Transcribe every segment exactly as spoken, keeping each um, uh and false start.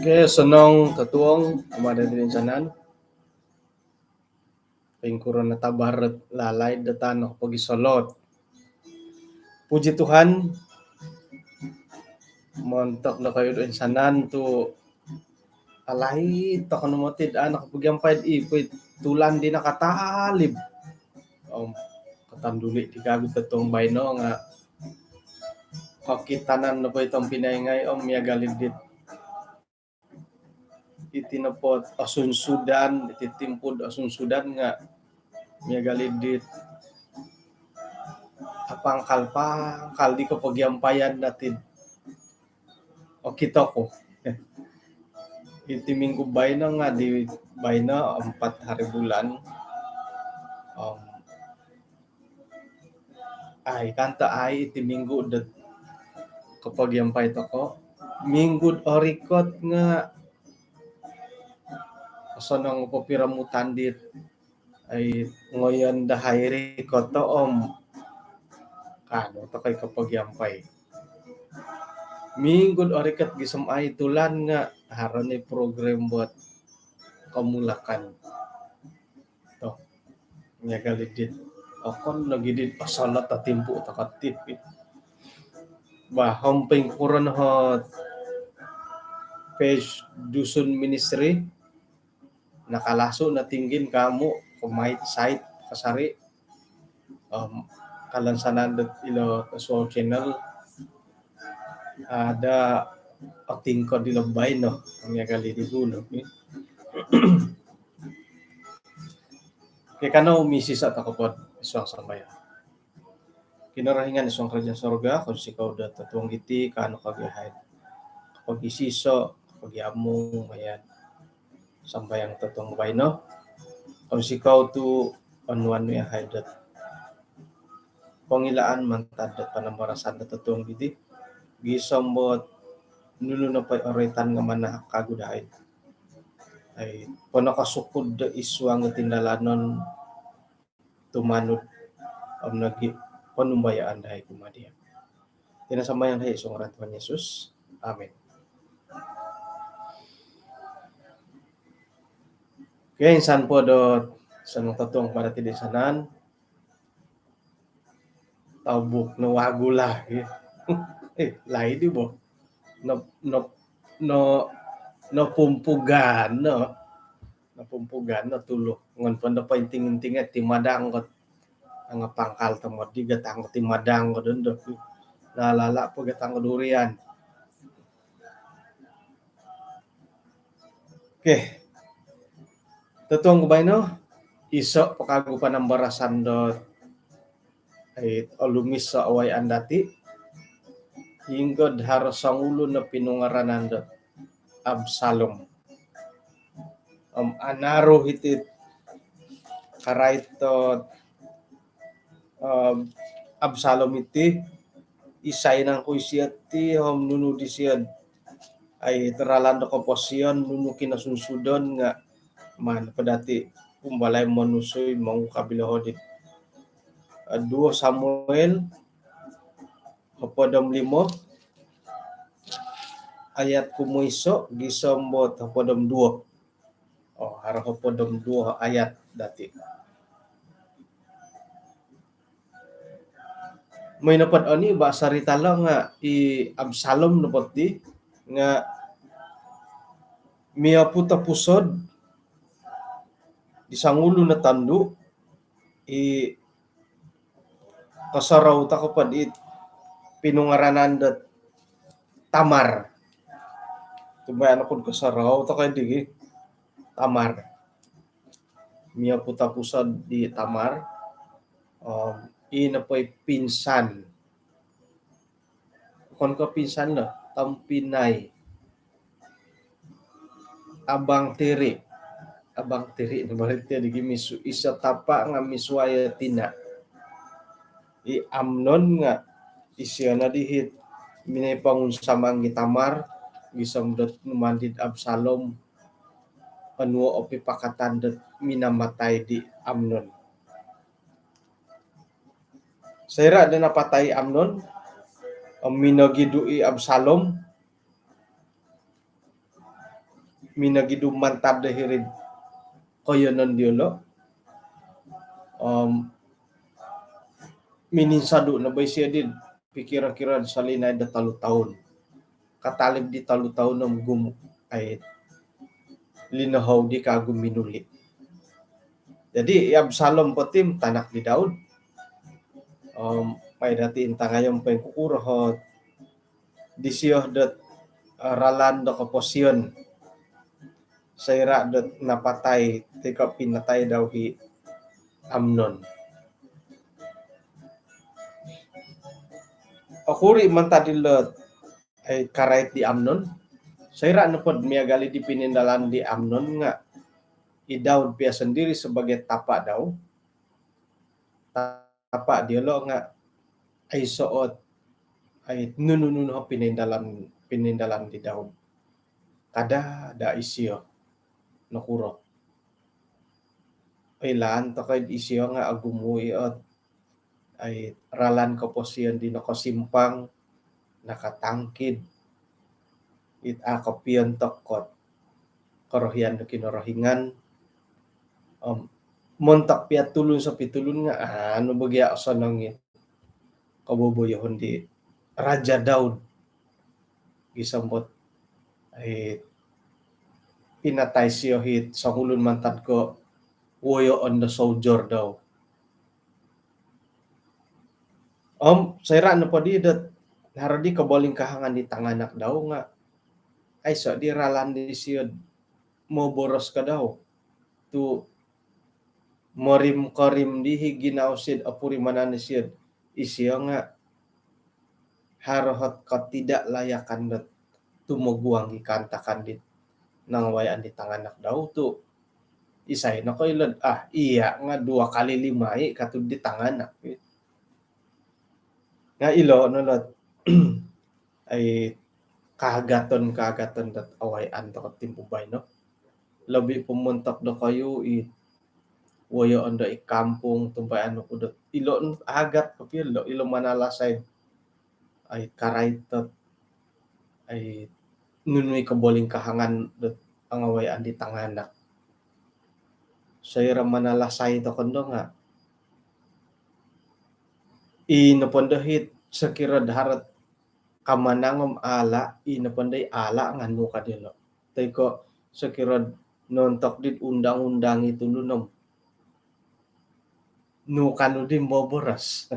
Okey, osonong totuong kumaa dati toinsanan. Poingkuro no tabar lalai do tano pogisolot. Puji Tuhan, montok dokoyu toinsanan tu alaid tokou no moti do a' nakapagiampai, i poi tulan di nakatalib. Om katanduli di kagu totuong baino nga kokitanan nopo i tompinai ngai om miagal i dit iti nopo osunsudan, iti timpu do osunsudan nga miagal i dit apangkal-pangkal di kopogiampaian dati. Okito ku. Iti minggu baino nga di baino empat hari bulan. Om ai kanto ai iti minggu dot kopogiampai tokou. Minggu orikot nga osonong po piromutan dit ai ngoyon dahai rikot om kaanu tokou i kopogiampai. Minggu orikot gisom ai tulan nga haro ni program buat komulakan. Toh, miagal i dit okon nogi dit osolot o timpu tokou ti. Bah, om poingkuro no ot page Dusun Ministry, nakalasu no tinggi kamu komoi site kasari. Om kalansanan dot ilo suang channel ada otingkod ilo baino miagal i di gulu. Okey, kanou misisa tokou po id suang sambayang. Kinorohingan id suang kerajaan sorga, kounsikou do totuong diti kaanu kagu yahai do kopogisisa, kopogiamung maya do sambayang totuong baino. Kounsikou tu onuan nu yahai do pongilaan mantad do panambarasan do totuong diti. Gisom dot nunu nopo i oroitan nga manahak kagu dahai do ai ponokosukud do id suang do tindalanon tumanud om nogi ponumbayaan dahai kumaa dia. Iti no sambayang dahai id suang ngaran Tuhan Yesus. Amin. Okey, insan po do osonong totuong kumaa dati toinsanan. Tobuk no wagu lah. Eh, laid i bo. No, no, no, nopumpugan no. Nopumpugan no tulu. Ngoyon po do pointing-inting iti madang ko. Nga pangkal tomod di gatang ko ti madang ko dondo. Lalala po gatang ko durian. Okey. Totuong ku baino, iso po kagu panambarasan dot ai olumis o wayaan dati. Inggo do haro songulun o pinungaranan dot Absalom. Om anaru iti karait dot, em, Absalom iti, isai nangku isio ti om nunu disio ai ralan do koposion, nunu kinosunsudon nga maan po dati umbalai monusui mongukab ilo hodi. Eh, duo Samuel hopod om limo ayat kumoiso gisom dot hopod om duo. Oh, haro hopod om duo ayat dati. Moi nopo dot oni ba sarita lo nga i Absalom nopo diti nga mioput o pusod di songulun o tondu i kosorou toko po dit pinungaranan dot Tamar. Tumbayaan oku kosorou toko digi Tamar. Mioput o pusod di Tamar. Om, i nopo i pinsan. Okon ko pinsan lo, tompinai. Abang tiri. Abang tiri no berarti digi misu-, iso tapa nga misuai tina. I Amnon nga isio no dihit minoi pangunsamang di Tamar, gisom dot numaan dit Absalom, onuo o pipakatan dot minamatai di Amnon. Soira do napatai Amnon, om minogidu i Absalom, minogidu mantad do hiri'd koiyonon diolo. Om mininsodu no bo isio di pikiro-kiro solinaid do tolu toun. Katalib di tolu toun om gum-, ai, linohou di kagu minuli. Jadi, i Absalom po ti tanak di Daud. Om, mai dati intangai om poingkukuro ot disio dot, eh, ralan do koposion. Soira dot napatai, toi ko pinatai dau i Amnon. Okuri mantad dilo, ai, karait di Amnon. Soira nopo dot miagal di pinindalan di Amnon nga i Daud pia sondiri sebagai tapa dau. Tapa diolo nga aiso ot, ai, nunu-nunu o pinindalan, pinindalan di Daud. Kada da isio nokuro. Oilaan toko id isio nga ogumu i ot, ai, ralan koposion di nokosimpang, nakatangkid, it a kopiontok ot korohian do Kinorohingan. Om, montok pia tulun sopi tulun nga, anu, bagi a osonong it koboboyoon di Raja Daud. Gisom dot, eh, pinatai sio it songulun mantad kowoyoon do soldier dau. Om, soira nopo di dot haro di kobolingkahangan di tanganak dau nga aiso di ralan disio moboros ka dau. Tu morim-korim di i ginawo sio, opurimanan disio, isio nga haro ot ketidaklayakan dot tumoguang i kaantakan dit nangawayaan di tanganak dau tu isai nokoilo dot, ah, iya nga dua kali lima i katu di tanganak. Nga ilo no lo ot, ai, kaagatan-kaagatan dot awayaan toko timpu baino. Lobi po montok dokoyu i woyoon do i kampung, tumbayaan oku dot ilo no agat kopio ilo, ilo manalasai, ai, karait dot, ai, nunu i kobolingkahangan dot angawayaan di tanganak. Soira manalasai toko ndo nga, i nopo ndo it sokiro do haro ot kamanang om ala, i nopo ndo i ala nga nu ka diolo. Toi ko sokiro nontok dit undang-undang i tulun om nu ka nu di moboros.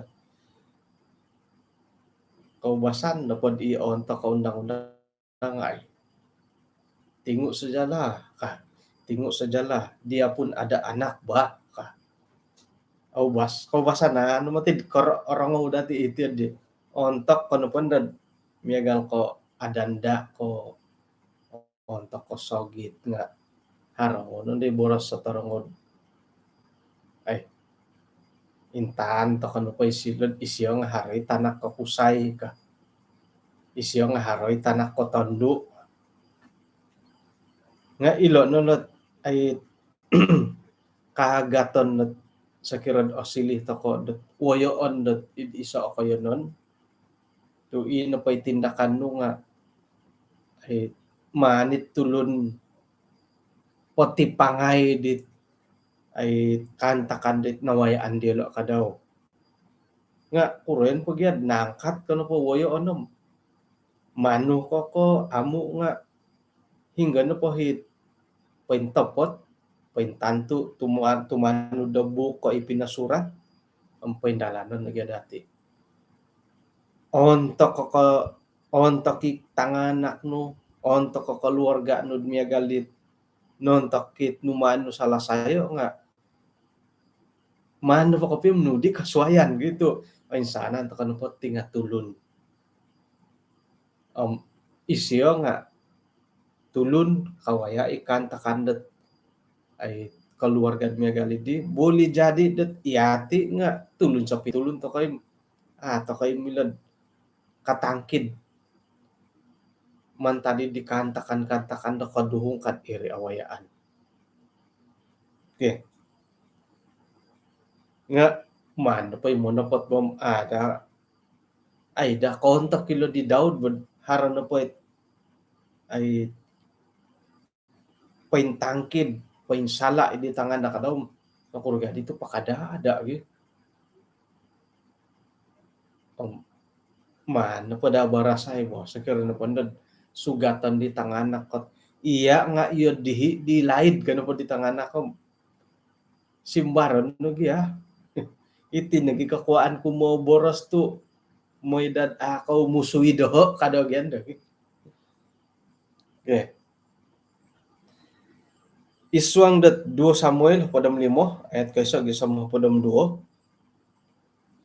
Koubasan nopo di ontok undang-undang, ai. Tengok sajalah, ka. Tengok sajalah. Dia pun ada anak, bah, ka. Au bas, koubasan, anu, mati kor-, orongou dati iti di. Ontok ko nopo ndo miagal ko adanda ko, ontok ko sogit nga haro no di boros sotorongou. Ai, intaan toko nopo isio, isio nga haro i tanak ko kusai ka. Isio nga haro i tanak ko tondu. Nga ilo no lo ot, ai, kaagatan dot sokiro dot osiliu toko dot woyoon dot id iso o koiyonon. Tu i nopo i tindakan nu nga, ai, maan it tulun potipangai dit, ai, kaantakan dit nawayaan diolo ka dau. Nga' kuroyon po gia naangkat ko nopo woyoon om manu ko ko amu' nga' hinggo nopo hit pointopot, pointantu' tuma- tumanud do buuk ko i pinosurat om poindalanon nogi dati'. Ontok ko, ontok i tanganak nu, ontok ko keluarga nu miagal dit nontok it numaan nu salah sayo nga' maan nopo kopio nunu di kosuaian gitu. Oinsanan toko nopo ti nga' tulun. Om isio nga' tulun kawaya' i kaantakan dot ai keluarga miagal di. Boleh jadi dot iyati' nga' tulun sopi tulun toko i, ah, toko i milo'd katangkid mantad di kaantakan-kaantakan do koduhung kad iri awayaan. Okey. Nga' maan nopo i monopot bom ada ai da kontok ilo di Daud bud haro nopo i ai pointangkid, poinsala' di tanganak dau. Nokuro gia ditu pakada-ada gi. Om maan nopo da barasai bo, sokiro nopo ndo sugatan di tanganak kot. Iya nga' iyo dihi di laid ka nopo di tanganak om. Simbaron nogi ah. Iti nogi kokuaan ku moboros tu' moi dot a' kou musui doho' kado gia ndo. Okey. Id suang dot duo Samuel hopod om limo ayat koiso' gisom hopod om duo.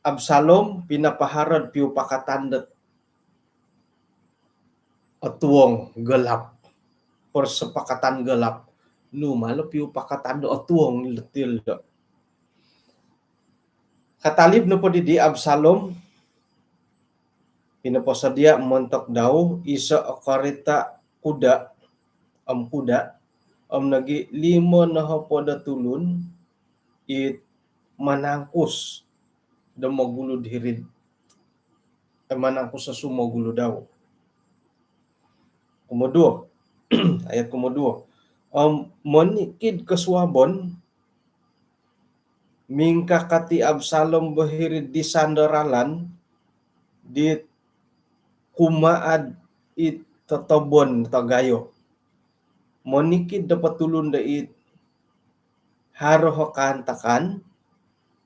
Absalom pinapaharo'd piupakatan dot otuong gelap. Persepakatan gelap. Nu malo piupakatan do otuong letil do. Katalib nopo di di Absalom pinoposodia' montok dau iso' o karita' kuda om kuda om nogi' limo nohopod o tulun it manangkus do mogulu'd hiri'd, eh, manangkus o sumogulu dau. Kumoduo, ayat kumoduo. Om monikid kosuabon mingkakat i Absalom bo hiri'd disan do ralan dit kumaa'd i totobon tagayo. Monikid nopo tulun do it haro o kaantakan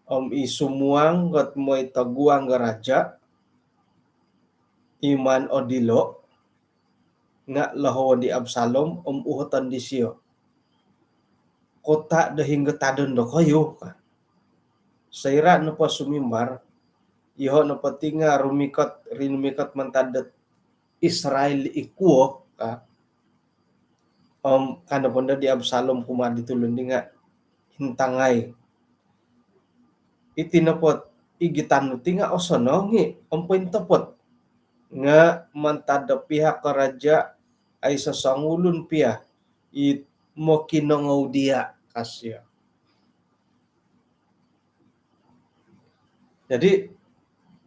om i sumuang dot moi toguang do raja' i maan odilo' nga' lohowon di Absalom om uhoton disio, "Kota' do hinggo tadon dokoyu?" ka. Soira' nopo sumimbar, "Iyoho' nopo ti nga' rumikot, rinumikot mantad dot Israel i kuo," ka. Om ka nopo ndo di Absalom kumaa di tulun di nga', "Intangai. Iti nopo igitan nu ti nga' osonong i' om pointopot. Nga' mantad do pihak karaja' aiso songulun pia i mokinongou diya'," ka sio. Jadi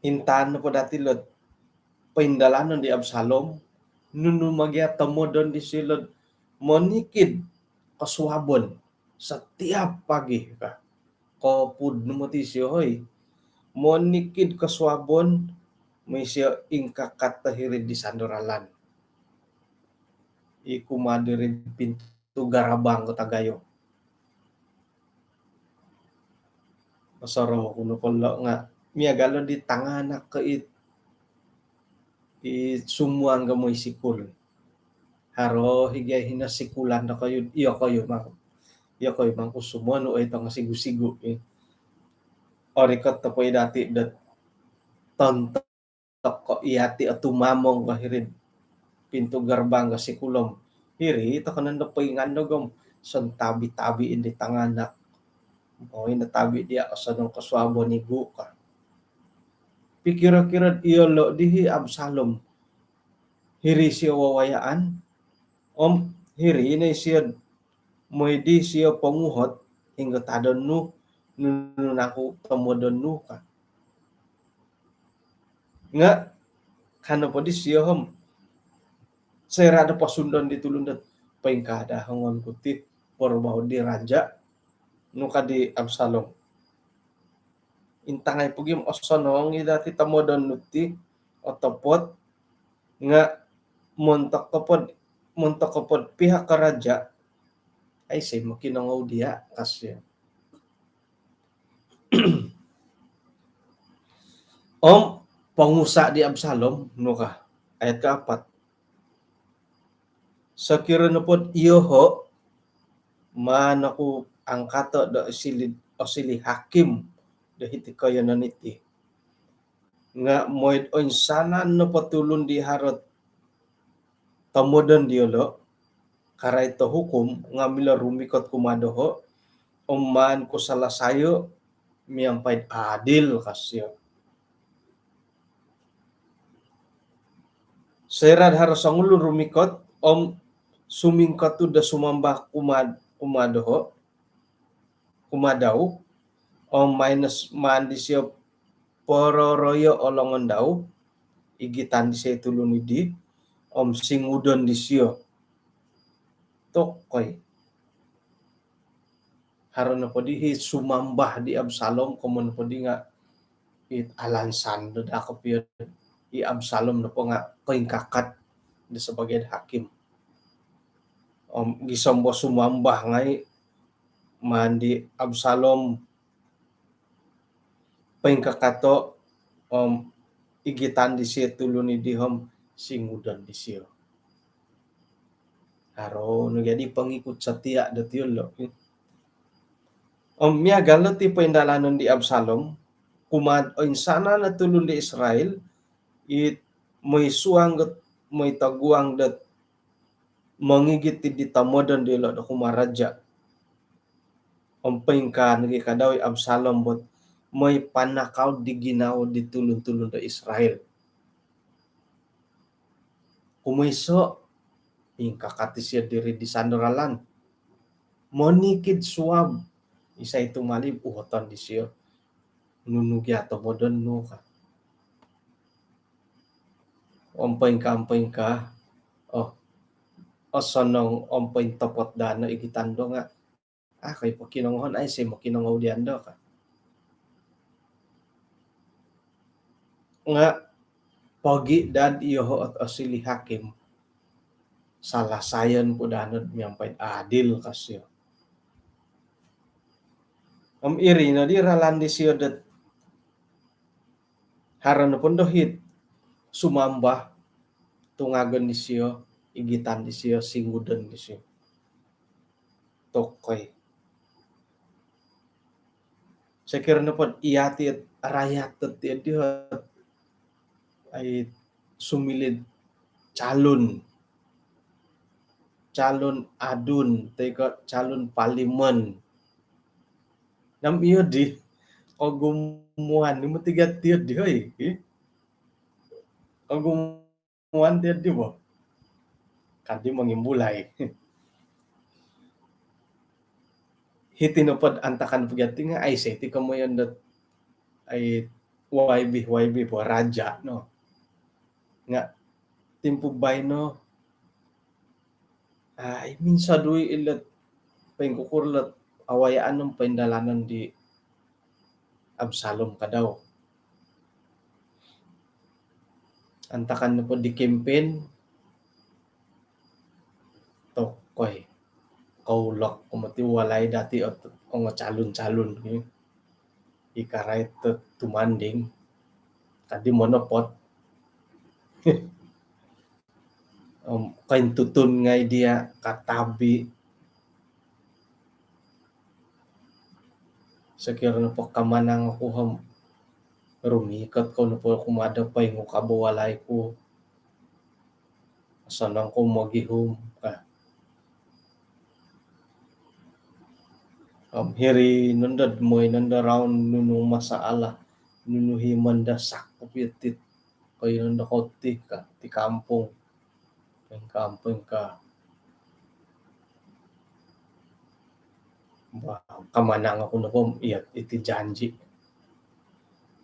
intaan nopo dati' ilo'd poindalanon di Absalom, nunu ma gia tomodon disio ilo'd monikid kosuabon setiap pagi ka. Kopud no moti sio hoi. Monikid kosuabon, moi sio ingkakat do hiri'd disan do ralan i kumaa diri'd pintu garabang ko tagayo. Osorou ku nopo lo' nga' miagal lo' di tanganak ko i, i sumuang ko moi sikul. Haro i gia hino sikulan dokoyu, iyokoyu mangku, iyokoyu mangku sumonu oi tongo sigu-sigu i. Orikot nopo i dati' dot tonto toko' iyati' o tumamong ko hiri'd pintu gerbang ko sikulom. Hiri toko' nondo poingandog om sontabi-tabi indi tanganak. "Oi, natabi' diya' osonong kosuabon igu," ka. Pikiro-kiro'd iyolo' dihi Absalom, hiri sio wawayaan om hiri no isio'd moi di sio ponguhot, "Hinggo tadon nu, nunu nangku tomodon nu?" ka. Nga' ka nopo di sio om, "Soira' do posundon di tulun dot poingkaa do hongon ku ti poruba di raja'," nu ka di Absalom. intangai pogi om osonong i dati tomodon nu ti otopot, nga montok kopod, montok kopod pihak karaja, aiso mokinongou dia, ka sio. Om pongusa di Absalom, nu ka, ayat kaapat. Sokiro nopod iyoho, maan oku angkato do osili, osili hakim do hiti koiyonon iti. Nga moi'd oinsanan nopo tulun di haro tomodon diolo, karait do hukum, nga milo rumikot kumaa doho, om maan ku salasayo miampai'd adil, ka sio. Soira'd haro songulun rumikot om sumingkotud do sumambah kumaa, kumaa doho, kumaa dau, om maan, maan disio pororoyo o longon dau, igitan disio i tulun idi, om singudon disio. Tokoi. Haro nopo di hi sumambah di Absalom, komoyon nopo di nga it alansan do daa kopio i Absalom nopo nga koingkakat do sabaagi do hakim. Om gisom bo sumambah ngai, maan di Absalom poingkakato, om igitan disio tulun idi om singudon disio. Haro no jadi pengikut setia do tiolo. Om miagal no ti poindalanon di Absalom kumaa'd oinsanan o tulun di Israel, it moi suang dot moi toguang dot mongigit di tomodon diolo do kumaa raja. Om poingkaa nogi kadau i Absalom bo dot moi panakau di ginawo di tulun-tulun do Israel. Kumoiso, ingkakat isio diri id sandad ralan. Monikid suab, isai tumalib, uhoton disio. Nunu gia tomodon nu, ka. Om poingkaa, om poingkaa. Oh, osonong om pointopot daa no igitan do nga, ah, koi pokinongohon, aiso mokinongou dian do, ka. Nga pogi dad iyoho ot osili hakim, salasayon ku daa nod miampai'd adil, ka sio. Om iri nodi ralan disio dot haro nopo ndo hit sumambah, tungagon disio, igitan disio, singudon disio. Tokoi. Sokiro nopod iya ti rayat dot iya di hot, ai, sumiliu'd calon, calon ADUN toi ko calon parlimen. Nam iyo di kogumuan ni mutiga tiyo di, hoi. Ih. Kogumuan tiyo di bo. Kadi mongimbulai. Hiti nopod antakan pogi ati nga aiso ti komoyon dot, ai, YB, YB po raja no. Nga timpu baino, ai, minsa dui ilot poingkukur lot awayaan om poindalanon di Absalom kadau. Antakan nopo di kempen, tokoi. Koulok ko moti walai dati ot ongo calon-calon, eh. I karait tu tumanding. Kadi monopot. Om, kointutun ngai dia, katabi. Sokiro nopo kamanang oku om rumikot kou nopo kumaa do poingukab o walai ku. Osonong kou mogihum, ka. Om hiri nondo dot moi nondo round nunu masalah, nunu hi mendesak kopio ti, koi nondo koti, ka, ti kampung. Poingkaa, poingkaa. Bah, kamanang oku nopo, iya, iti janji.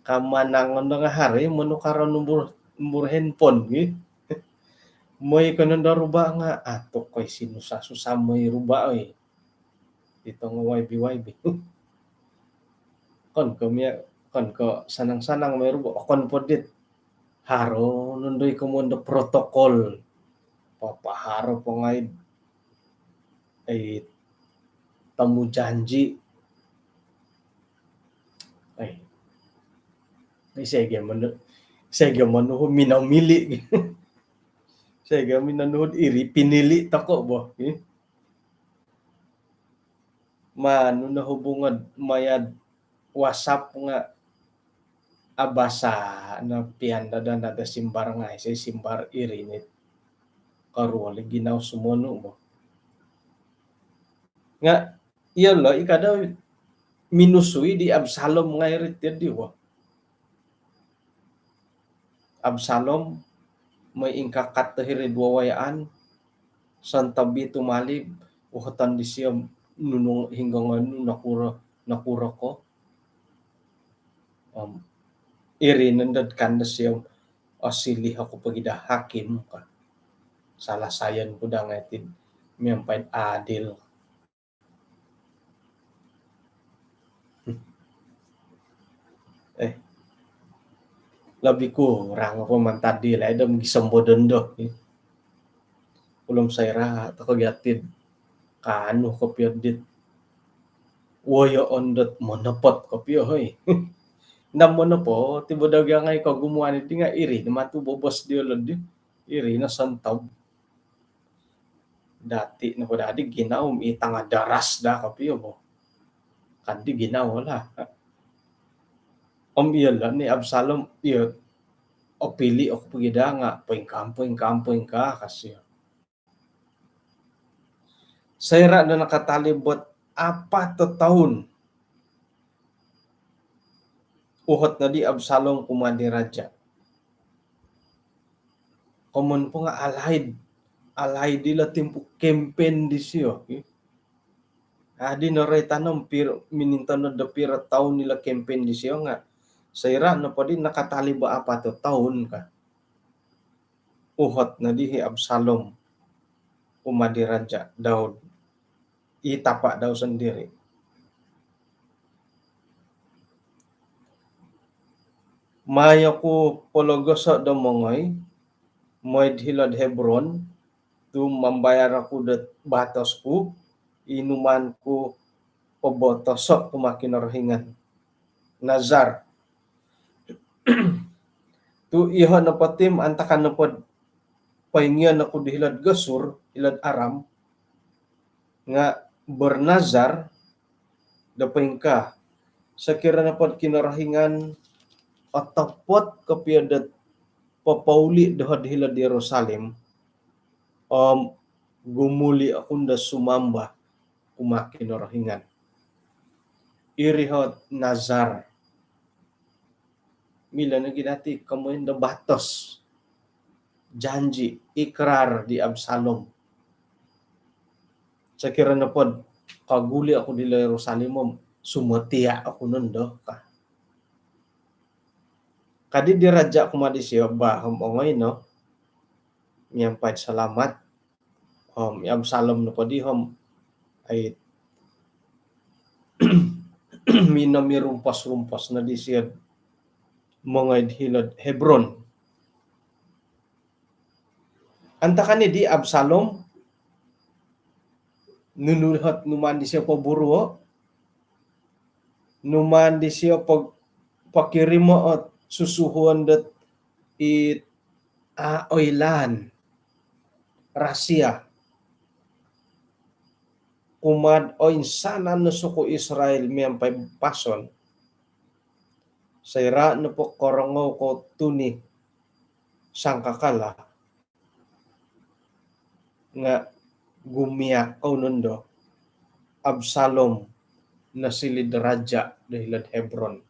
Kamanang nondo nga haro i monukar o numbur, numbur handphone, gi. Moi ko nondo ruba nga, ah, tokoi, sinusah-susah moi ruba, oi. Di tongo YB-YB. Okon ko mia, Okon ko sanang-sanang mai ru bo, okon po dit. Haro nondo i komoyon do protokol. Papaharo po ngai ai tamu janji. Ai. Ai, segi manu-, segi manuhu minomili. Segi minonuhu iri pinili toko bo. Ih. Manu no hubungan maya'd WhatsApp nga abasa no pian dada nada simbar ngai, sai simbar iri ni. Karuo lagi nau sumonu bo. Nga iya lo i kada minusui di Absalom ngai ri tiad di bo. Absalom mai ingkakat do hiri duo wayaan, santabi tumalib, uhotan disio nunu hinggo nganu nakuro, nakuro ko. Om, iri nandad kan disio, "Osiliu oku pogi da hakim," ka. "Salah sayan ku da ngai tid miampai adil." Eh, lebih kurang apa mantad di lai dom gisom bodondo. Ulum saira toko giatid kanu kopio dit. Woyo ondot monopot kopio, hoi. Ndam monopot, tiba dagang ai kogumuan iti nga iri, matu bobos dio lodi. Iri na santaub. Dati nopo dadi ginawo i tanga daras da kopio bo. Kadi ginawo lah. Om iya lah ni Absalom, iya, opili oku pogi da nga poingkaa, poingkaa, poingkaa kasio. Saira do nakatalib ot apat o toun. Uhot nodi Absalom kumaa di raja. Komoyon po nga alaid. Alaid ilo timpu kempen disio. Adi norait tanom pir-, minintono do piro toun ilo kempen disio nga. Saira nopo di nakatalib o apat o toun ka. Uhot nodi hi Absalom kumaa di raja Daud. I tapa dau sendiri. Mai oku pologoso do mongoi, moid hilo'd Hebron, tu mambayar oku do batos ku, inuman ku pobotoso kumaa Kinorohingan. Nazar. Tu iho nopo tim antakan nopo poingion oku di hilo'd Gesur, hilo'd Aram, nga bernazar do poingkaa, sokiro nopo Kinorohingan otopot kopio dot popouli doho di hilo'd Yerusalem, om gumuli oku do sumamba kumaa Kinorohingan. Iri hot nazar. Milo nogi dati komoyon do batos, janji, ikrar di Absalom. Sokiro nopo kaguli oku di Yerusalem om sumotia oku nondo ka. Kadi di raja kumaa disio, bah, om ongoi no miampai salamat. Om i Absalom nopo di om ai minomirumpos-rumpos no disio mongoi hilo'd Hebron. Antakan i di Absalom, nunu hot numaan disio poburuo, numaan disio po-, pokirimo ot susuhuon dot i, a, oilaan, rasia, kumaa'd oinsanan no suku Israel miampai pason. Soira' nopo korongou kou tuni sangkakala nga' gumiak kou nondo Absalom nosiliu do raja' do hilo'd Hebron.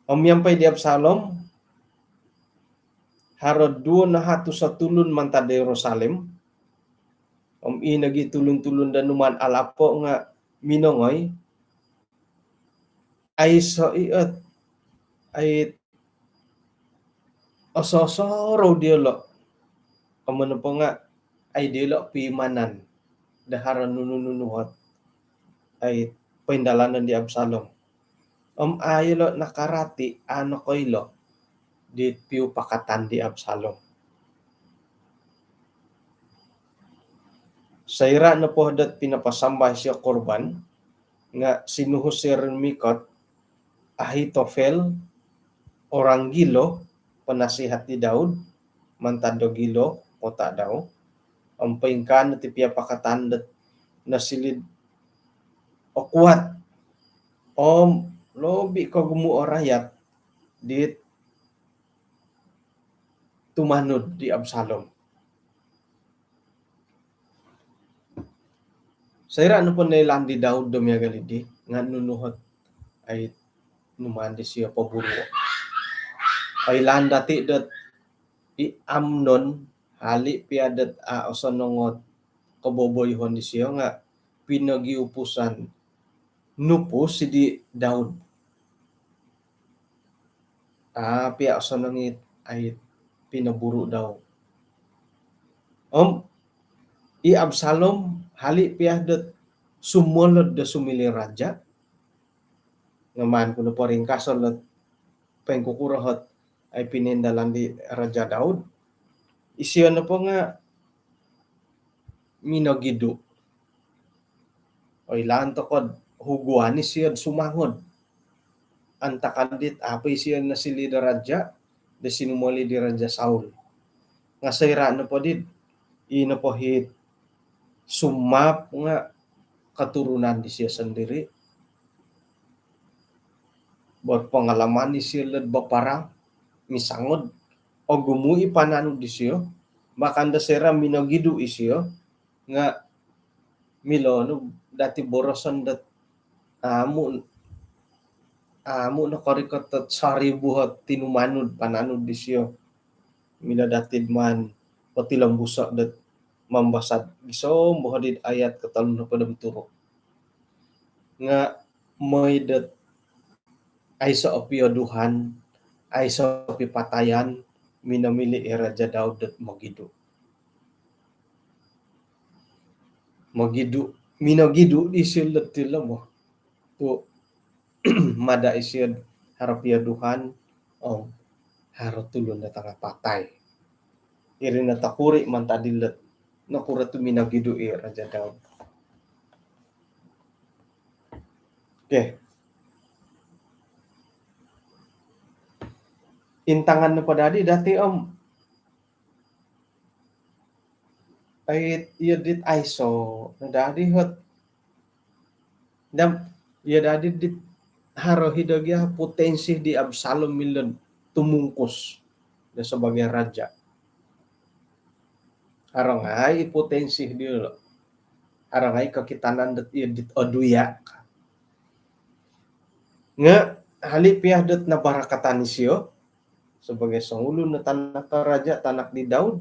Om miampai di Absalom haro duo nahatus o tulun mantad do Yerusalem. Om i nogi tulun-tulun do numaan alapo' nga' minongoi, aiso' i' ot, ai oso-osorou diyolo'. Om nopo nga' ai diyolo' piimanan do haro nunu-nunu ot ai poindalanon di Absalom. Om a' ilo' nakarati, a' nokoilo di piupakatan di Absalom. Soira' nopo dot pinapasamba' isio korban, nga' sinuhu sio ri mikot Ahitofel, orang Gilo, penasihat di Daud, mantad do Gilo, kota dau, om poingkaa no ti piupakatan dot nosiliu do okuat om lobi kogumu' o rayat dit tumanud di Absalom. Soira' nopo noilaan di Daud do miagal iddi, nga' nunu ot ai numaan disio poburuo'. Oilaan dati' dot i Amnon, hali' pia dot a' osonong ot koboboyuhon disio nga' pinogiupusan nupus di Daud. A' pia osonong it ai pinoburu' dau. Om i Absalom, hali' pia dot sumolod do sumiliu raja', nga' maan ku no poringkason dot poingkukuro ot ai pinindalan di Raja' Daud. Isio nopo nga' minogidu'. Oilaan toko' do huguan isio do sumangod. Antakan dit a' po isio nosiliu do raja' do sinumoliu di Raja' Saul. Nga' soira' nopo dit, i nopo it sumaap nga' keturunan disio sondiri'. Berpengalaman isio ilo' do baparang, misangod, ogumu' i pananud disio, bahkan do soira' minogidu' isio, nga' milo no dati' boroson dot amu', amu' nokorikot dot soribu ot tinumanud, pananud disio. Milo dati' do maan potilombuso' dot mambasa' gisom bo dit ayat kotolu nohopod om turu'. Nga' mooi dot aiso' o pioduhan, aiso' o pipatayan, minomili' i Raja' Daud dot mogidu'. Mogidu', minogidu' disio dot tilo bo. Tu' mada' isio do haro pioduhan, om haro tulun do tanga' patai. Iri no tokuri' mantad ilo' dot nokuro tu' minogidu' i Raja' Daud. Okey. Intangan nopo dadi dati' om ai, iyo dit aiso' no dadi ot. Dam, iyo dadi dit haro i' do gia potensi di Absalom milo do tumungkus do sebagai raja'. Haro ngai' i potensi dilo'. Haro ngai' kokitanan dot iyo dit oduya'. Nga' hali' pia dot nabarakatan isio sebagai songulun o tanak raja', tanak di Daud.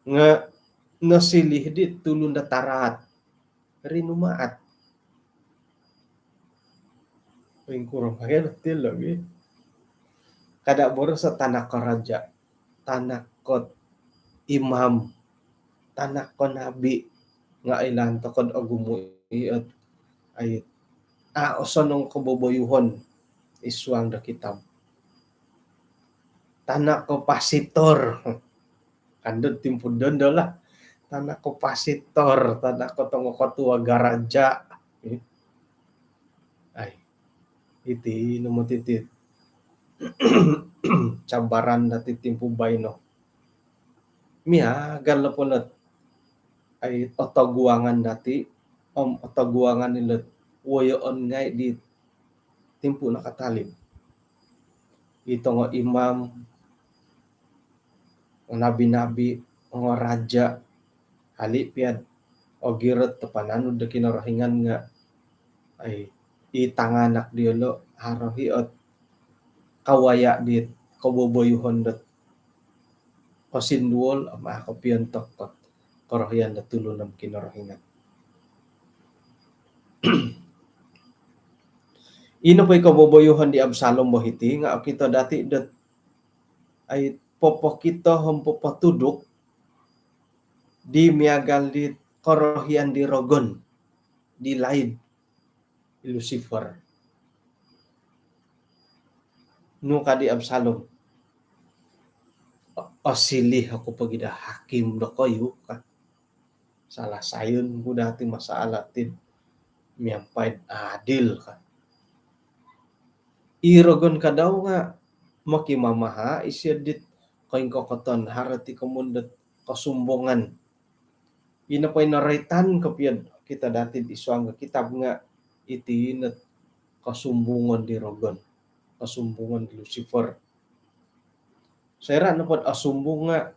Nga' nosiliu di tulun do taraat, rinumaat. Poingkuro maya' dati' lagi. Kada' boros o tanak raja', tanak ko imam, tanak ko nabi, nga' oilaan toko' do ogumu' i' ot ai, a' osonong koboboyuhon id suang do kitab. Tanak ko pasitor. Kan do timpu dondo lah. Tanak ko pasitor, tanak ko tongo ketua garaja'. Ai, iti no moti ti cabaran dati' timpu baino. Miagal nopo dot ai otoguangan dati' om otoguangan ilo' dot woyoon ngai' di timpu nakatalib. I tongo imam, nabi-nabi, tongo raja', hali' pia dot ogirot do pananud do Kinorohingan nga' ai, i tanganak diyolo' haro i' ot kawaya' di koboboyuhon dot kosinduol om a' kopiontok ot korohian do tulun om Kinorohingan. Ino po i koboboyuhon di Absalom bo hiti nga' okito dati' dot ai popokito om popotuduk di miagal di korohian di rogon di laid, Lucifer. Nu ka di Absalom, "Osilih oku pogi daa hakim dokoyu," ka. "Salasaion ku daa ti masalah ti miampai adil," ka. I rogon kadau nga mokimamaha isio dit koingkokoton, haro ti komoyon dot kosumbungan. Ino po i noroitan kopio kito dati id suang kitab nga iti no kosumbungan di rogon, kosumbungan di Lusifer. Soira nopo dot osumbung nga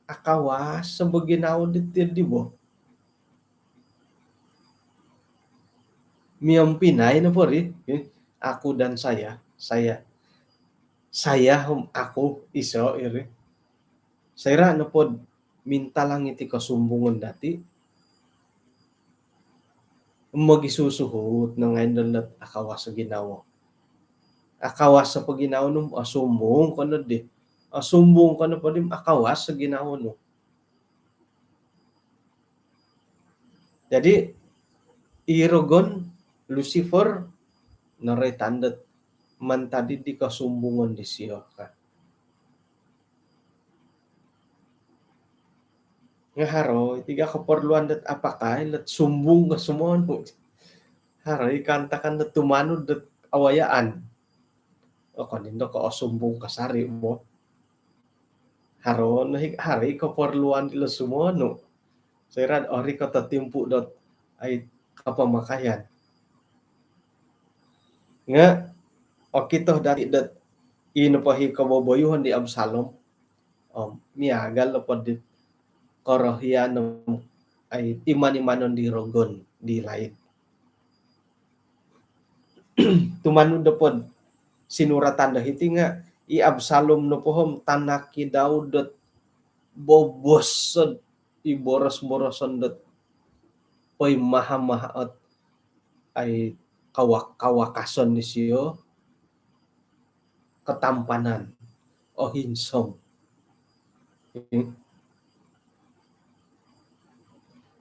akawas o bo ginawo diti di bo. Miompinai nopo ri, eh, aku dan saya, saya, saya om aku iso iri. Soira nopo dot mintalang iti kosumbungan dati, mogisusuhut no ngai dot akawas o ginawo. Akawas o po ginawo nu, osumbung ko no di. Osumbung ko no po di, akawas o ginawo nu. Jadi, i rogon, Lusifer, noroitan dot mantad di kosumbungan disio ka. Nga haro i tiga keperluan dot apakai, lot sumbung ko sumonu. Haro i kaantakan dot tumanud dot awayaan. Okon indo ko osumbung kasari bo. Haro no i, haro i keperluan dilo sumonu. Soira orikot o timpu dot ai kapamakaian. Nga okito dati dot ino po i koboboyuhon di Absalom, om miagal nopo dit korohian om ai iman-imanon di rogon di laid. Tumanud nopo dot sinuratan do hiti nga i Absalom nopo om tanak i Daud dot bobos id boros-boroson dot poimaha-maha ot ai kawak-, kawakason disio, katampanan, ohinsong.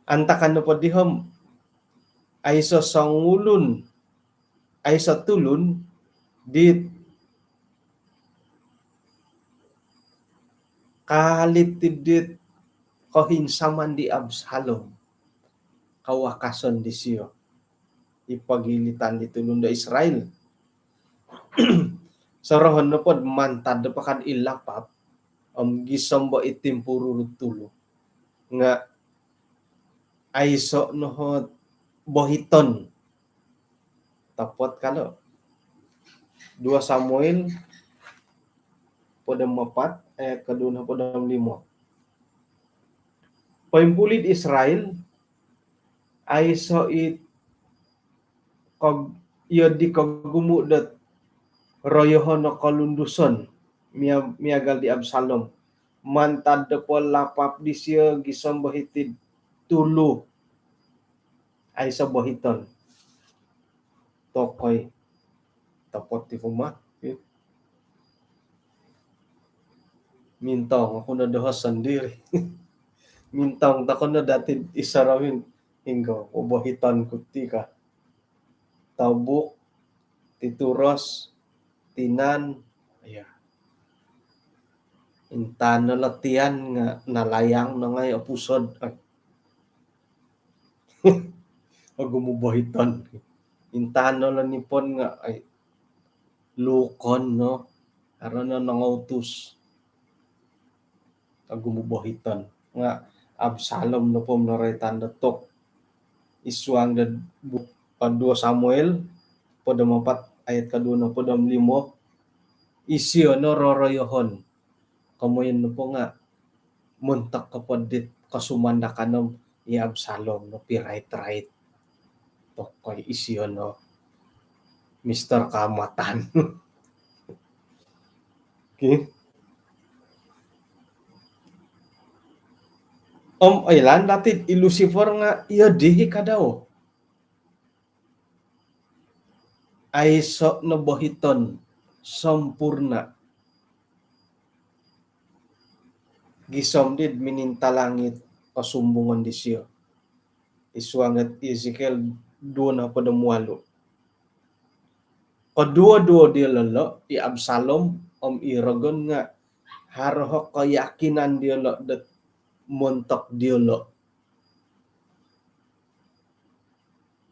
Antakan nopo di om aiso songulun, aiso tulun dit kalit dit kohinsaman di Absalom, kawakason disio i pogilitan di tulun do Israel. Sorohon nopo dot mantad do pakad i lapap om gisom bo i timpururu tulu nga aiso no ot bohiton. Topot ka lo. Dua Samuel hopod om apat ayat koduo nohopod om limo. Poimpulid Israel, aiso i kog-, iyo di kogumu dot royohon o kolunduson mia-, miagal di Absalom. Mantad do po lapap disio gisom bo hiti'd tulu. Aiso bohiton. Tokoi. Topot ti kumaa. Mintong oku no doho sondiri. Mintong tokou no dati id sorohon, hinggo bobohiton ku ti ka. Tobuk, tituros, tinan, ya. Intangan no lo tian nga nalayang no ngai opusod. Ogumu bohiton. Intangan no lo nipon nga, ai, lukon no. Haro no nongoutus. Ogumu bohiton. Nga Absalom nopo minoroitan do tok id suang do buk, eh, dua Samuel hopod om apat ayat koduo nohopod om limo. Isio no roroyohon. Komoyon nopo nga montok ko po dit kosumandakan om i Absalom no pirait-rait. Tokoi isio no Mister Kaamatan. Okey. Om oilaan dati i Lusifer nga iyo dii ka dau. Aiso no bohiton, sempurna. Gisom dit minintalang it kosumbungan disio. Id suang dit Ezekiel duo nohopod om walu. Koduo-duo diolo lo, i Absalom om i rogon nga haro o keyakinan diolo dot montok diolo.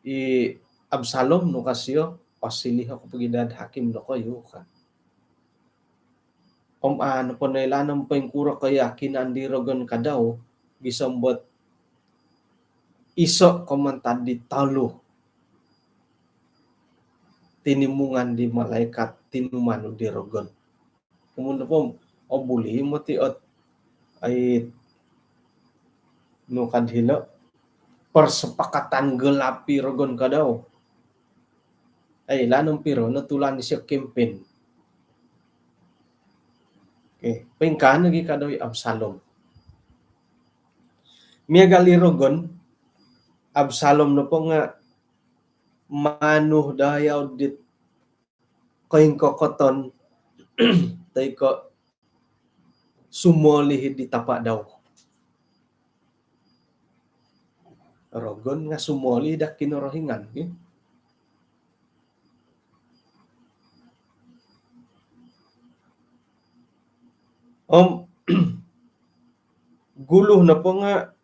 I Absalom nu ka sio, "Osiliu oku pogi daa hakim dokoyu," ka. Om anu po noilaan om poingkuro keyakinan di rogon ka dau, gisom dot iso ko mantad di tolu tinimungan di malaikat tinumanud di rogon. Komoyon nopo, obuli moti ot, ai, nu ka dilo, persepakatan gelap i rogon ka dau. Ai, oilaan om piro no tulan disio kempen. Okey, poingkaa nogi ka dau i Absalom. Miagal i rogon, Absalom nopo nga manu dayau dit koingkokoton toi ko sumolih di tapa dau. Rogon nga sumolih do Kinorohingan, ki. Om gulu nopo nga,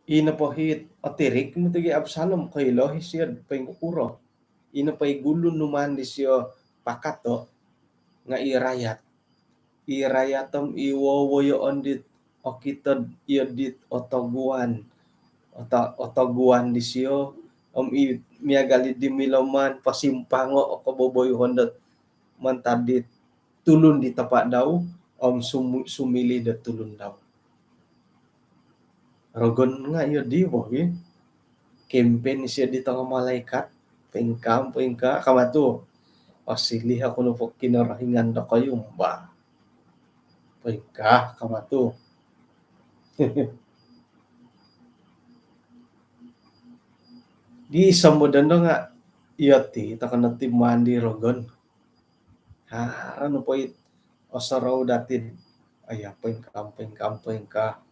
i nopo hiti otirik moti gi Absalom, koilo isio poingkukuro. I nopo i gulu numaan disio pakato nga i rayat. I rayat om i wowoyoon dit okito dot iyo dit otoguan. Oto-, otoguan disio, om i miagal di milo maan posimpango o koboboyuhon dot mantad dit tulun di tapa dau, om sumu-, sumilih do tulun dau. Rogon nga iyo di bo, ki. Kempen isio di tongo malaikat, poingkaa, poingkaa, ka matu. "Osiliu oku nopo Kinorohingan dokoyu," ba. Poingkaa, ka matu. Di sambadan do nga, iyo ti, tokon ti maan di rogon. Haro nopo it osorou dati. Aya, poingkaa, poingkaa, poingkaa.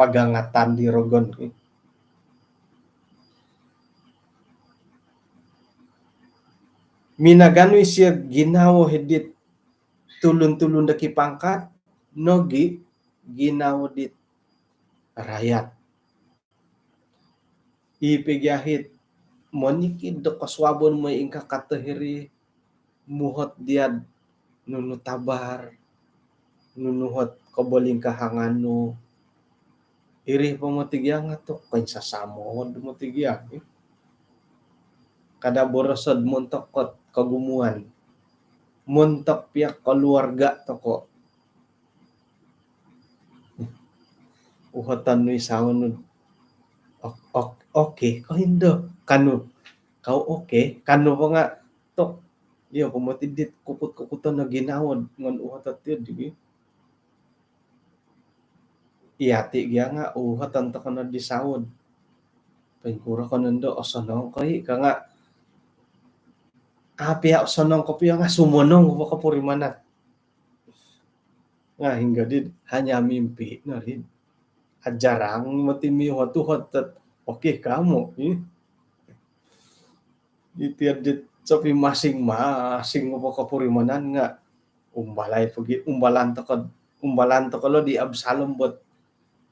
Pagangatan di rogon. Minaganu isio ginawo hiti dit tulun-tulun do kipangkat, nogi ginawo dit rayat. I pogi ahit monikid do kosuabon moi ingkaa kato hiri, muhot dia do nunu tabar, nunu ot kobolingkahangan nu. Iri po moti gia nga tu koinsasamod moti gia, eh. Kada boroso do montok ot kogumuan. Montok pia keluarga toko. Uhoton nu i sawo nu, "Ok, ok, okey ko indo?" ka nu. Kau okey ka nu po nga, tok, iyo po moti dit kukut-kukuton o ginawo ngon uhot ot iyo di. Iyati gia nga uhoton toko no di sawo do, "Poingkuro ko nondo, osonong ko i?" ka nga, a pia osonong kopio nga sumonong po kopurimanan. Nga hinggo di, hanya mimpi no ri. Ajarang moti miuhot-uhot dot, "Okey ka mu," i. Iti dit sopi masing-masing po kopurimanan nga umbalai pogi, umbalan toko, umbalan toko lo di Absalom buat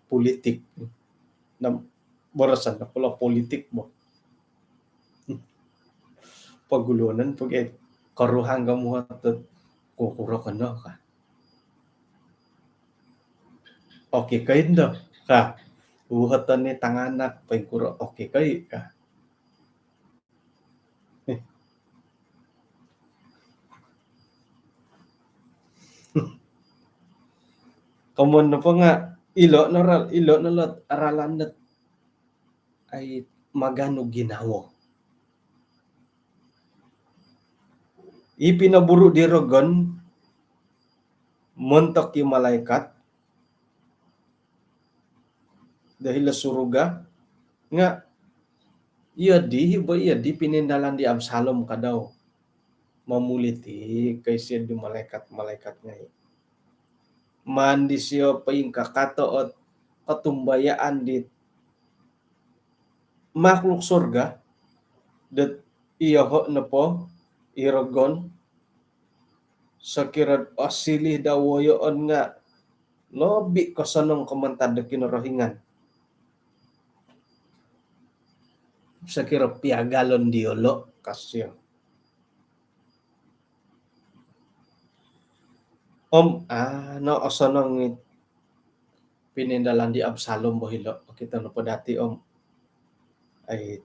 politik. Nah, boroson toko lo politik bo. Poguluonon pogi, koruhang ka muhot dot, "Kukuro ko no?" ka. "Okey ko indo?" ka. Uhoton i tanganak, "Poingkuro, okey ko i?" ka. Komoyon nopo nga, ilo no ral-, ilo no lo ralan dot, ai, maganu ginawo. I pinoburu di rogon montok i malaikat do hilo suruga nga, iyo di, bo iyo di pinindalan di Absalom ka dau. Momuliti ko isio di malaikat-malaikat ngai. Maan disio poingkakato ot kotumbayaan di makhluk surga, dot iyoho' nopo i rogon, sokiro osiliu do woyoon nga' lobi kosonong ko mantad do Kinorohingan. Sokiro piagalon diyolo', ka sio. Om, ah, no osonong i pinindalan di Absalom bo hilo', okito nopo dati' om. Ai,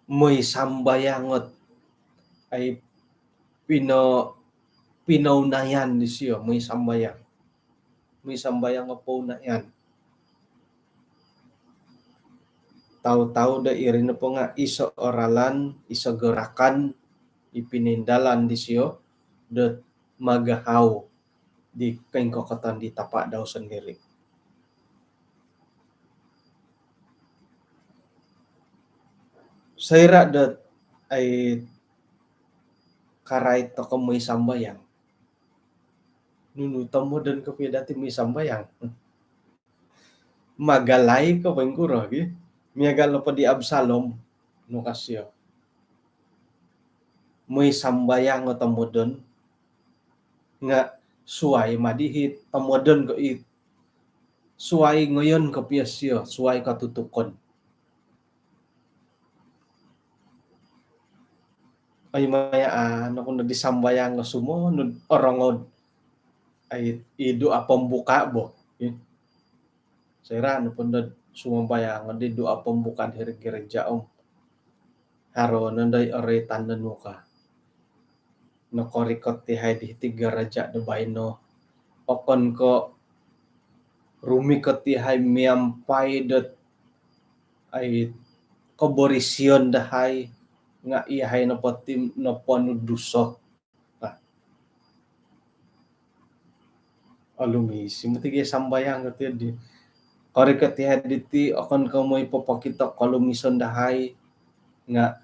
moi sambayang ot, ai, pino-, pinounayan disio, moi sambayang. Moi sambayang o pounayan. Tau-tau do iri nopo nga' iso' o ralan, iso' gerakan i pinindalan disio dot magahau di koingkokoton di tapa' dau sondiri'. Soira' dot ai karait toko' moi sambayang, nunu tomodon kopio dati' moi sambayang? Magalai ko poingkuro gi? Miagal nopo di Absalom, nu ka sio. Moi sambayang o tomodon nga' suwai ma di hi tomodon ko i, suwai ngoyon kopio sio, suwai ko tutukon. Ai, maya, ah, nokuno di sambayang nga' sumonud orongou, ai, i doa pembuka bo. Eh. Soira' nopo ndo sumambayang di doa pembuka diri gereja om, haro nondo i oroitan do nu ka. Nokorikot iyahai di hiti gereja do baino. Okon ko' rumikot iyahai miampai dot ai koborisian dahai nga' iyahai nopo ti noponu duso. Nah. Olumis i moti gia sambayang kati di. Korikot iyahai diti okon ko' moi popokito kolumison dahai nga'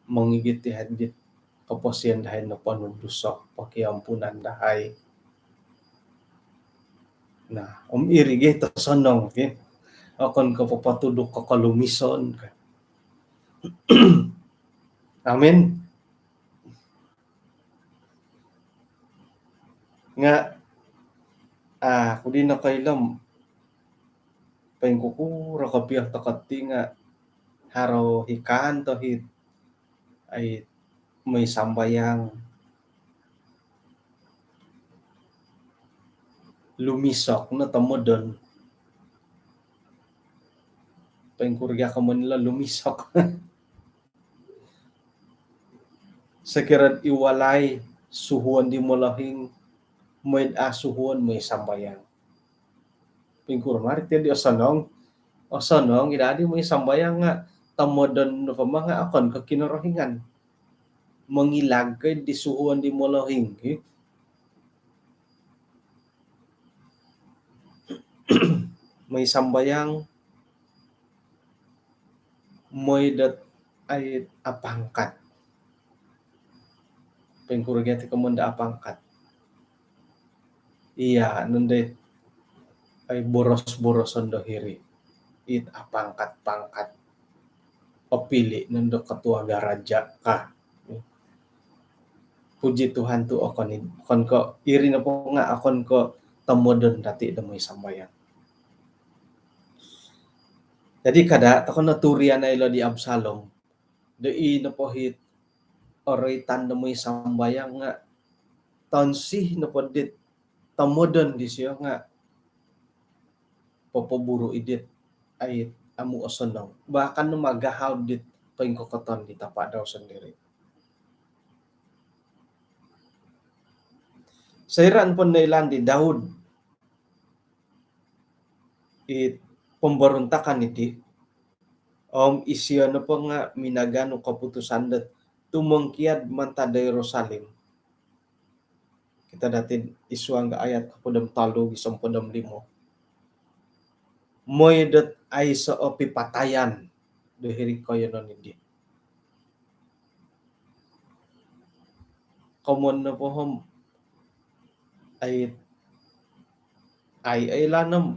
mongigit iyahai dit koposion dahai noponu duso, pokiampunan dahai. Nah, om iri gia tosonong, ki. Okon ko' popotuduk ko kolumison, ka. Amin. Nga', ah, ku di nokoilo om poingkukuro kopio toko' ti nga' haro i kanto hi, ai, moi sambayang. Lumisok no tomodon. Poingkuro gia komoyon lo lumisok? Sokiro i walai suhuon di molohing, moi'd a' suhuon, moi sambayang. Poingkuro ma ri ti di osonong? Osonong i dadi moi sambayang nga' tomodon nopo ma nga' okon ko' Kinorohingan. Mongilag ko di suhuon di molohing, ki. Moi sambayang, moi dot ai apangkat. Poingkuro gia ti komoyon do apangkat? Iya, nondo i ai boros-boroson do hiri. It apangkat-pangkat. Opili' nondo ketua gereja ka. Puji Tuhan tu okon i, okon ko' iri nopo nga' okon ko' tomodon dati' do moi sambayang. Jadi kada' toko' no turian ai lo di Absalom. Do i nopo hi oroitan do moi sambayang nga' tonsi nopo dit tomodon disio nga' popoburu i dit ai amu' osonong. Bahkan no magahau dit koingkokoton di tapa' dau sondiri'. Soira' nopo noilaan di Daud i pomborontakan iti, om isio nopo nga' minaganu koputusan dot tumongkiad mantad do Yerusalim. Okito dati' id suang do ayat kohopod om tolu gisom kohopod om limo. Moi dot aiso' o pipatayan do hiri koiyonon iddi. Komoyon nopo om ai, ai, oilaan om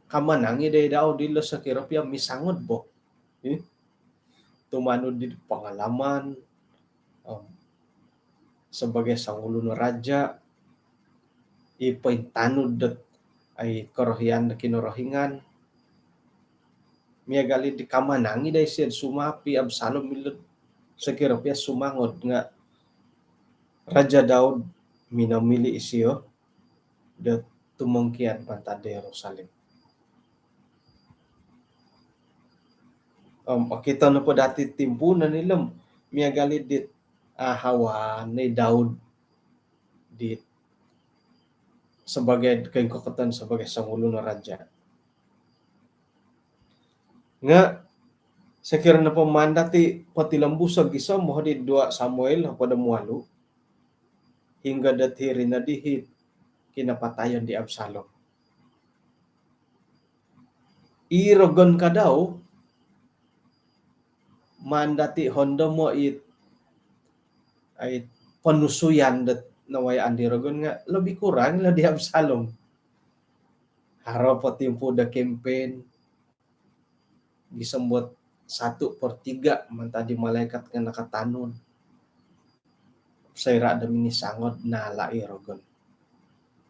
kamanang i' dai Daud ilo sokiro pia misangod bo. Ih. tumanud di pengalaman, om, sebagai songulun raja, i pointanud dot, ai, korohian do Kinorohingan. Miagal i di kamanang i dai sio sumapi Absalom milo, sokiro pia sumangod nga Raja Daud minomili isio do tumongkiad mantad do Yerusalem. Om, okito nopo dati timpuunon ilo om, miagal i dit, ah, ahawan ni Daud di sebagai, koingkokoton sebagai songulun raja. Nga, sokiro nopo maan dati potilombuso gisom, moho di dua Samuel hopod om walu, hinggo dot hiri no di it kinapatayon di Absalom. I rogon ka dau, maan dati hondomo it, ai, ponusuyan dot nawayaan di rogon nga lebih kurang ilo di Absalom. Haro po timpu do kempen, gisom dot satu per tiga mantad di malaikat nga nakatanud. Soira do minisangod, naala i rogon.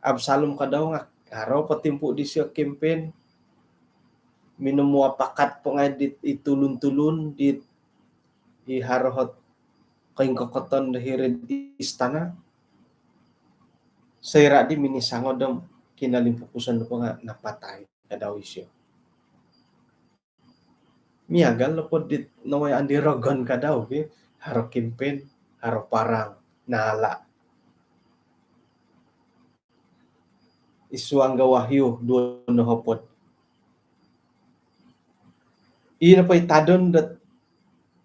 Absalom ka dau nga haro po timpu disio kempen, minomuapakat po ngai dit i tulun-tulun dit i haro ot koingkokoton do hiri'd istana. Soira di minisangod om kinolimpupuson nopo nga napatai ka dau isio. Miagal nopo dit nawayaan di rogon ka dau, ki, haro kempen, haro parang, naala. Id suang do Wahyu duo nohopod. I nopo i tadon dot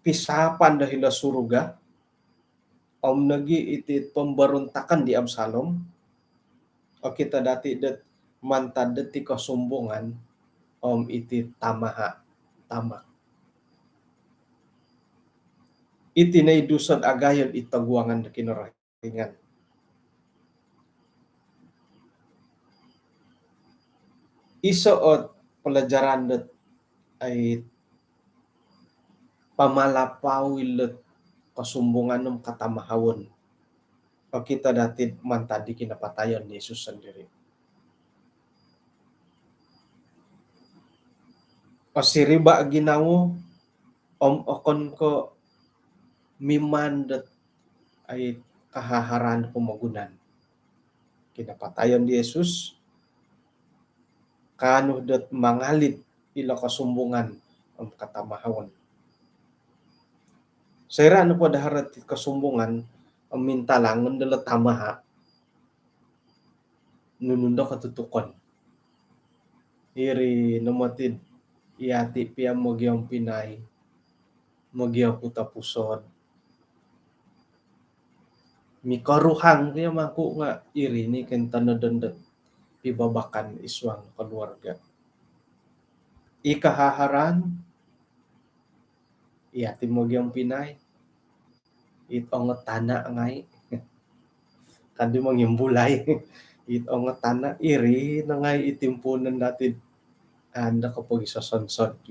pisapan do hilo surga, om nogi iti pemberontakan di Absalom, okito dati dot mantad dot i kosumbungan om iti tamaha, tamak. Iti no i duso dot agayo id toguangan do Kinorohingan. Iso ot pelajaran dot, ai, pamalapau ilo kosumbungan om katamahawon. Okito dati mantad di kinapatayon di Yesus sondiri. Osiriba ginawo om okon ko mimaan dot, ai, kahaharan pomogunan. Kinapatayon di Yesus, kaanu dot mangalip ilo kosumbungan om katamahawon. Soira nopo do haro iti kosumbungan om mintalangon dilo tamaha, nunu ndo kotutukon. Iri no moti dot yati pia mogiompinai, mogioputa pusod, mikoruhang pia mangku nga iri no i kointanodon dot pibabakan id suang keluarga. I kahaharan, yati mogiompinai, it ongo tana ngai. Kadi mongimbulai. It ongo tana, iri no ngai i timpuunon dati. Anda ko pogi sosonsod,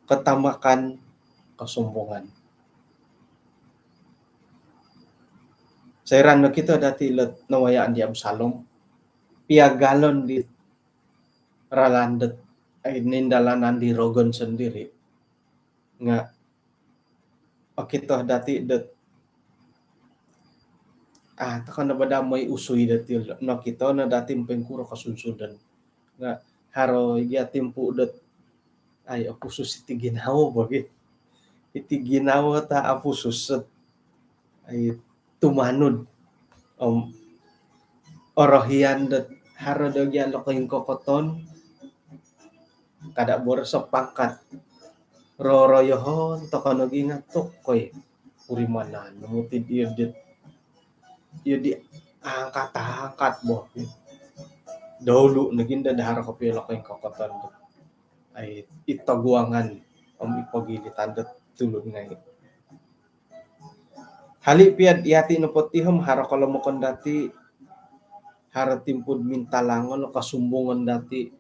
katamakan, kosumbungan. Soira nokito dati ilo nawayaan di Absalom, piagalon di ralan dot, ai, nindalanan di rogon sondiri. Nga okito dati dot, ah, tokon no bo daa moi usui dati, nokito no dati poingkuro kosunsudon. Nga haro i gia timpu dot, ai, opusus iti ginawo bo gia. Iti ginawo ta opusus dot, ai, tumanud. Om orohian dot haro do gia lo koingkokoton, kada boroso pangkat. Roroyohon toko nogi nga tokoi. Purimanan no moti dii dit, iyo di angkat-angkat bo. Dahulu nogi ndo do haro kopio lo koingkokoton dot, ai, id toguangan om id pogilitan dot tulun ngai. Hali pia dot yati nopo ti om haro kolomokon dati, haro timpu dot mintalangon lo kosumbungon dati,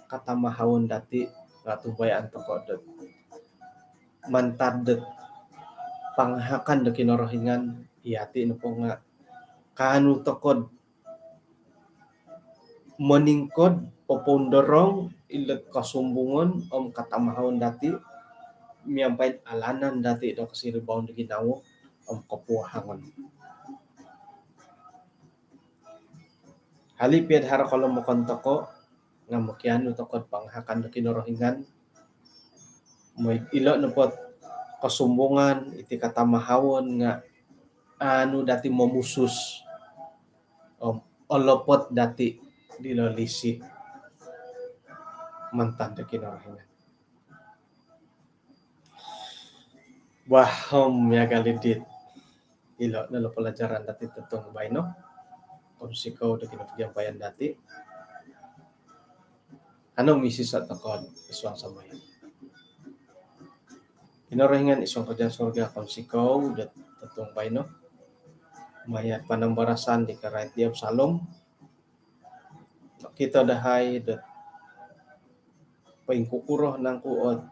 katamahawon dati, nga otumbayaan toko dot mantad dot pangahakan do Kinorohingan, iyati nopo nga kaanu tokou do moningkod, popoundorong ilo kosumbungon om katamahaon dati miampai alanan dati do kosiribaon do ginawo om kopuahangon. Hali pia do haro kolomokon tokou nga mokianu tokou do pangahakan do Kinorohingan. Mooi ilo nopo kosumbungan, iti katamahaon nga aanu dati momusus om olopot dati dilo lisi mantad do Kinorohingan. Wah, om miagal i dit ilo no lo pelajaran dati totuong baino. Kounsikou do kinopogiampayan dati. Kanou misisa tokou id suang sambayang. Kinorohingan id suang kerajaan surga, kounsikou do totuong baino. Maya do panambarasan di karait di Absalom, nokito dahai do poingkukuro nangku ot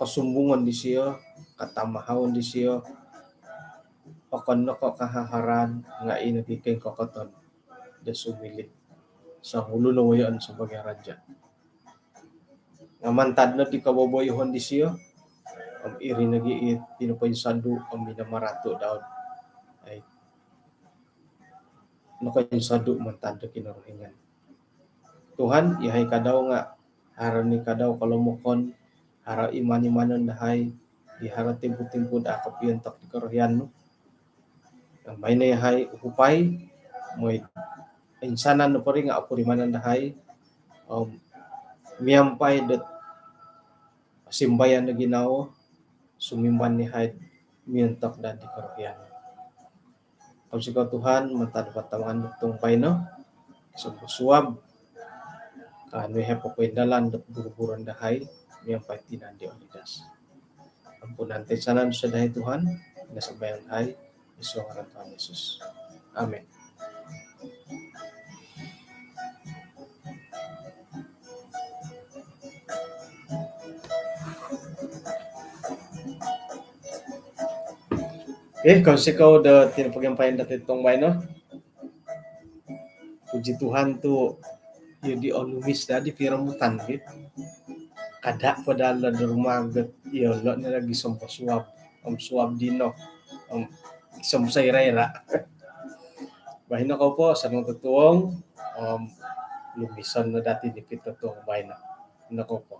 kosumbungon disio, katamahaon disio, okon no ko kahaharan nga i nogi koingkokoton do sumiliu songulun o woyoon sebagai raja. Nga mantad no di koboboyoon disio om iri nogi i pinopoinsodu om minomaratu dau. Ai, nokoinsodu mantad do Kinorohingan. Tuhan, iyahai ka dau nga haro ni ka dau kolomokon, haro iman-imanon dahai di haro timpu-timpu do a kopiontok di korohian nu. Nga baino iyahai uhupai, mooi insanan nopo ri nga opurimanan dahai om miampai dot simbayan do ginawo, sumimban iyahai miontok daa di korohian. Kounsikou Tuhan mantad do patamangan do totuong baino, somposuab, kaanu iyahai popoindalan do buruburon dahai miampai tinan di Olidas. Ampunan toinsanan dosa dahai Tuhan, ino sambayang dahai id suang ngaran Tuhan Yesus. Amin. Okey, kounsikou do tinopogiampayan dati totuong baino. Puji Tuhan tu iyo di olumis daa di piromutan ki. Kada po daa lo do rumah got iyo lo ni lagi somposuab om suab dino om somposoira-ira. Baino kou po, sanang totuong om lumison no dati di pitotuong baino. Ino kou po.